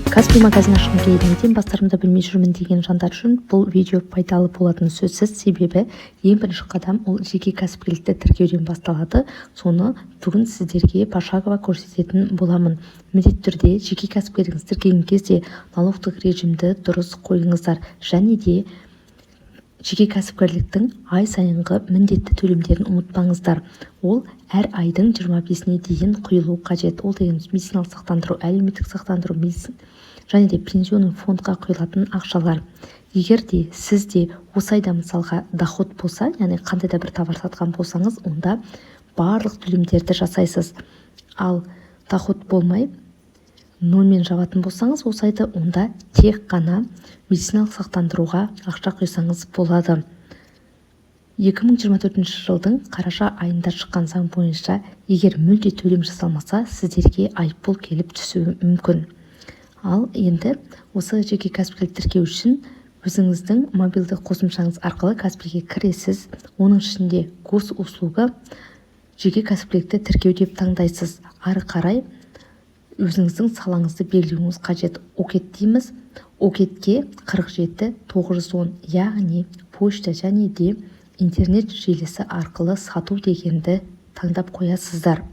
Каспи магазин ашқым келеді, неден бастарымды білмей жүрмін деген жандар үшін бұл видео пайдалы болатыны сөзсіз. Себебі ең бірінші қадам ол жеке кәсіпкерлікті тіркеуден басталады. Соны бүгін сіздерге пошагово көрсететін боламын. Міндетті түрде жеке кәсіпкерлігіңізді тіркеген кезде налогтық режимді дұрыс қойыңыздар және де жеке кәсіпкерліктің ай сайынғы міндетті төлемдерін ұмытпаңыздар. Ол әр айдың 25-іне дейін құйылуы қажет. Ол дегеніміз медициналық сақтандыру, әлеуметтік сақтандыру және де пенсионный фондқа құйылатын ақшалар. Егер де сізде осы айда, мысалға, доход болса, яғни қандай да бір товар сатқан болсаңыз, онда барлық төлемдерді жасайсыз. Ал доход болмай, нольмен жабатын болсаңыз осы айды, онда тек қана медициналық сақтандыруға ақша құйсаңыз болады. 2024 жылдың қараша айында шыққан заң бойынша, егер мүлде төлем жасалмаса, сіздерге айыппұл келіп түсуі мүмкін. Ал енді осы жеке кәсіпкерлік тіркеу үшін өзіңіздің мобильді қосымшаңыз арқылы Каспиге кіресіз. Оның ішінде «Госуслуга», «Жеке кәсіпкерлікті тіркеу» деп таңдайсыз. Ары қарай өзіңіздің салаңызды белгілеуіңіз қажет. ОКЭД дейміз. ОКЭДке 47910, яғни почта және де интернет желісі арқылы сату дегенді таңдап қоясыздар.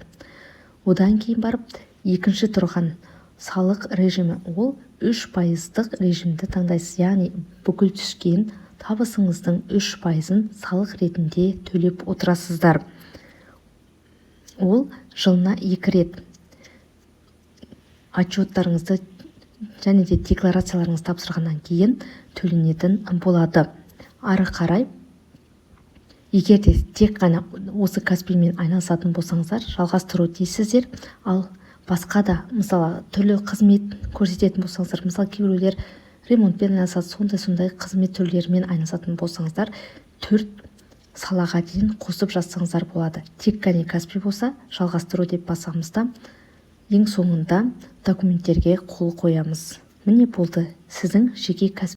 Одан кейін барып екінші тұрған салық режимі, ол 3 пайыздық режимді таңдайсыз, яғни бүкіл түскен табысыңыздың 3 пайызын салық ретінде төлеп отырасыздар. Ол жылына екі рет отчеттарыңызды және де декларацияларыңызды тапсырғаннан кейін төленетін болады. Ары қарай, егер де тек қана осы Каспимен айналысатын болсаңыздар, «Жалғастыру» дейсіздер. Ал басқа да, мысалы, түрлі қызмет көрсететін болсаңыздар, мысалы, кейбіреулер ремонтпен айналысады, сондай қызмет түрлерімен айналысатын болсаңыздар, төрт салаға дейін қосып жазсаңыздар болады. Тек қана Каспи болса, «Жалғастыру» деп басамыз да, ең соңында документтерге қол қоямыз. Міне, болды, сіздің жеке кәсіп